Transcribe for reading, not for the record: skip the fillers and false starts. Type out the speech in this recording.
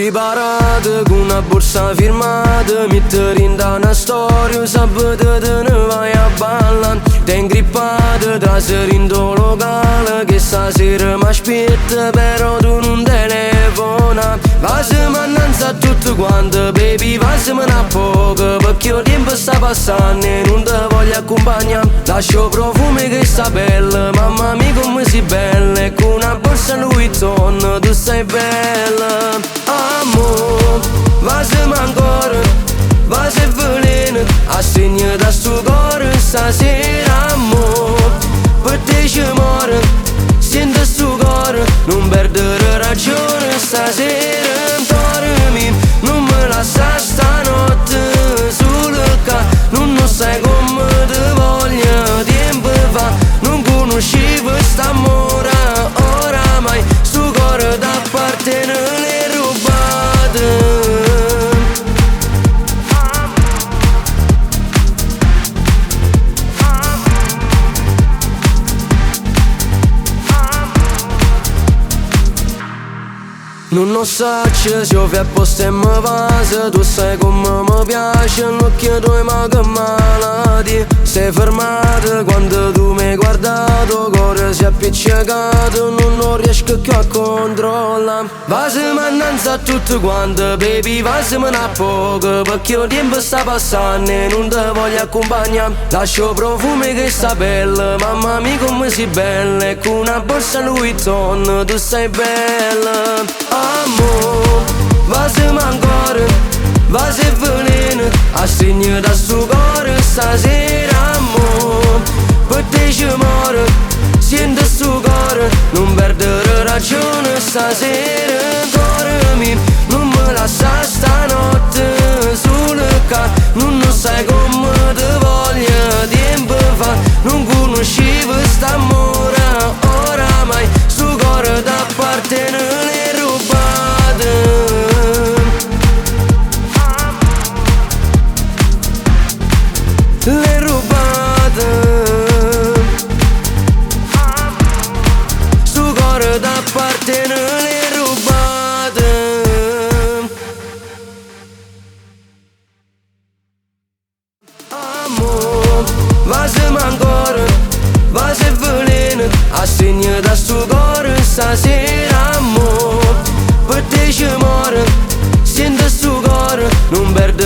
Preparato con una borsa firmata, metti dint' 'a na storia, sabato te ne vai a balla'. T'hai ingrippato, trase dint' 'o locale, che stasera m'aspetta, però tu nun telefona. Vasame annanze a tutt quant, baby, vasame n'poco, pecché 'o tiempo sta passanno e nun te voglio accompagna'. Lascia 'o profumo 'e chesta pelle, mamma mia come si bella, e con una borsa Louis Vuitton tu stai bella. Amore, vasame ancora, vase e veleno, astrignete a sto core stasera, amore, per te ci muore, senti sto core, non perdere ragione stasera, dormi, non me lascia stanotte, solo che nun sai come te voglio, tempo fa, non conoscevo st'amore, oramai sto core t'appartiene, l'hai rubato. Nun 'o saccio se 'o fai apposta e me vasa. Tu sai come mi piace, l'occhio tuo ma che malattia. Sei fermata quando tu mi hai guardato, 'o core si è appiccicato, nun 'o riesco più a controllare. Vasame annanze a tutt quant, baby, vasame n'poco, pecché 'o tiempo sta passanno e nun te voglio accompagna'. Lascia 'o profumo 'e chesta pelle, mamma mia come si bella, e con una borsa Louis Vuitton tu stai bella. Amore, vasame ancora, vase e veleno, astrignete a sto core stasera, amore, per te ci muore, senti sto core, non perdere ragione stasera, core mio, non me lascia stanotte, solo che nun sai come te voglio, tempo fa, non conoscevo st'amore, oramai sto core t'appartiene, l'hai rubato. L'hai rubato. Sto core t'appartiene, l'hai rubato. Amore, vasame ancora, vase e veleno, astrignete a sto core stasera, amore, per te ci muore, senti sto core, non perdere